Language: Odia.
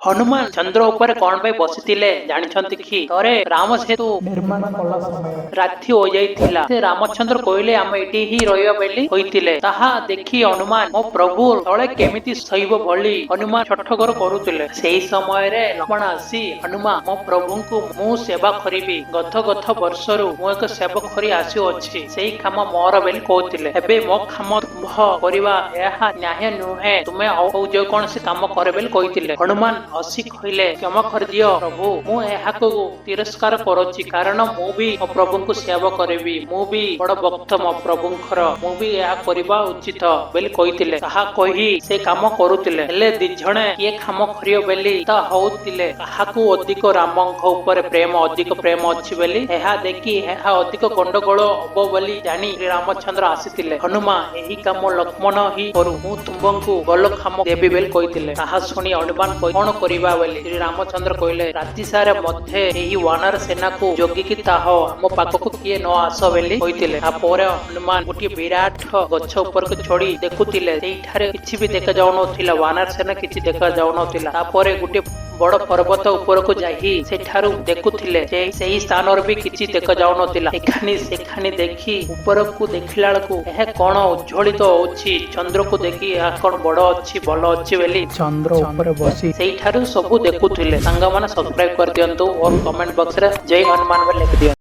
ହନୁମାନ ଚନ୍ଦ୍ର ଉପରେ କଣ ପାଇଁ ବସିଥିଲେ ଜାଣିଛନ୍ତି କି? ଥରେ ରାମ ସେତୁ ନିର୍ମାଣ କଲା ସମୟରେ ରାତି ହୋଇଯାଇଥିଲା। ସେ ରାମଚନ୍ଦ୍ର କହିଲେ, ଆମେ ଏଠି ହିଁ ରହିବା ବୋଲି କହିଥିଲେ। ତାହା ଦେଖି ହନୁମାନ, ମୋ ପ୍ରଭୁ ତଳେ କେମିତି ଶୋଇବ ବୋଲି ହନୁମାନ ଛଟପଟ କରୁଥିଲେ। ସେହି ସମୟରେ ଲକ୍ଷ୍ମଣ ଆସି, ହନୁମାନ, ମୋ ପ୍ରଭୁଙ୍କୁ ମୁଁ ସେବା କରିବି। ଗତ ଗତ ବର୍ଷରୁ ମୁଁ ଏକ ସେବା କରି ଆସୁଅଛି, ସେଇ କାମ ମୋର ବୋଲି କହୁଥିଲେ। ଏବେ ମୋ କାମ ତୁମ୍ଭ କରିବା ଏହା ନ୍ୟାୟ ନୁହେଁ, ତୁମେ ଆଉ ଯେକୌଣସି କାମ କର ବୋଲି କହିଥିଲେ। ହନୁମାନ ହସି କହିଲେ, କ୍ଷମା କରିଦିଅ ପ୍ରଭୁ, ମୁଁ ଏହାକୁ ତିରସ୍କାର କରୁଛି, କାରଣ ମୁଁ ବି ମୋ ପ୍ରଭୁଙ୍କୁ ସେବା କରିବି। ମୁଁ ବି ବଡ ଭକ୍ତ ମୋ ପ୍ରଭୁଙ୍କର, ମୁଁ ବି ଏହା କରିବା ଉଚିତ ବୋଲି କହିଥିଲେ। ତାହା କହି ସେ କାମ କରୁଥିଲେ। ହେଲେ ଦି ଜଣେ କିଏ କାମ କରିବ ବୋଲି ତା ହଉଥିଲେ, କାହାକୁ ଅଧିକ ରାମଙ୍କ ଉପରେ ପ୍ରେମ, ଅଧିକ ପ୍ରେମ ଅଛି ବୋଲି। ଏହା ଦେଖି ଏହା ଅଧିକ ଗଣ୍ଡଗୋଳ ହବ ବୋଲି ଜାଣି ଶ୍ରୀ ରାମଚନ୍ଦ୍ର ଆସିଥିଲେ। ହନୁମା, ଏହି କାମ ଲକ୍ଷ୍ମଣ ହିଁ କରୁ, ମୁଁ ତୁମ୍ଭଙ୍କୁ ଭଲ କାମ ଦେବି ବୋଲି କହିଥିଲେ। ତାହା ଶୁଣି ହନୁମାନ କଣ କରିବା ବୋଲି ଶ୍ରୀ ରାମଚନ୍ଦ୍ର କହିଲେ, ରାତି ସାରା ମଧ୍ୟ ଏହି ବାନର ସେନାକୁ ଜଗିକି ଥାଅ, ଆମ ପାଖକୁ କିଏ ନ ଆସ ବୋଲି କହିଥିଲେ। ତାପରେ ହନୁମାନ ଗୋଟିଏ ବିରାଟ ଗଛ ଉପରକୁ ଚଢି ଦେଖୁଥିଲେ। ସେଇଠାରେ କିଛି ବି ଦେଖା ଯାଉନଥିଲା, ବାନର ସେନା କିଛି ଦେଖା ଯାଉନଥିଲା। ତାପରେ ଗୋଟିଏ ବଡ ପର୍ବତ ଉପରକୁ ଯାଇ ସେଠାରୁ ଦେଖୁଥିଲେ ଯେ ସେହି ସ୍ଥାନରେ ବି କିଛି ଦେଖା ଯାଉନଥିଲା। ଏখাନି ସେখাନି ଦେଖି ଉପରକୁ ଦେଖିଲା ବେଳକୁ ଏହା କଣ ଉଜ୍ଜଳିତ ହଉଛି, ଚନ୍ଦ୍ରକୁ ଦେଖି ଏହା କଣ ବଡ ଅଛି, ଭଲ ଅଛି ବୋଲି ଚନ୍ଦ୍ର ଉପରେ ବସି ସେଇଠାରୁ ସବୁ ଦେଖୁଥିଲେ। ସାଙ୍ଗମାନେ, ସବସ୍କ୍ରାଇବ କରିଦିଅନ୍ତୁ ଓ କମେଣ୍ଟ ବକ୍ସରେ ଜୟ ହନୁମାନ ବୋଲି ଲେଖିଦିଅନ୍ତୁ।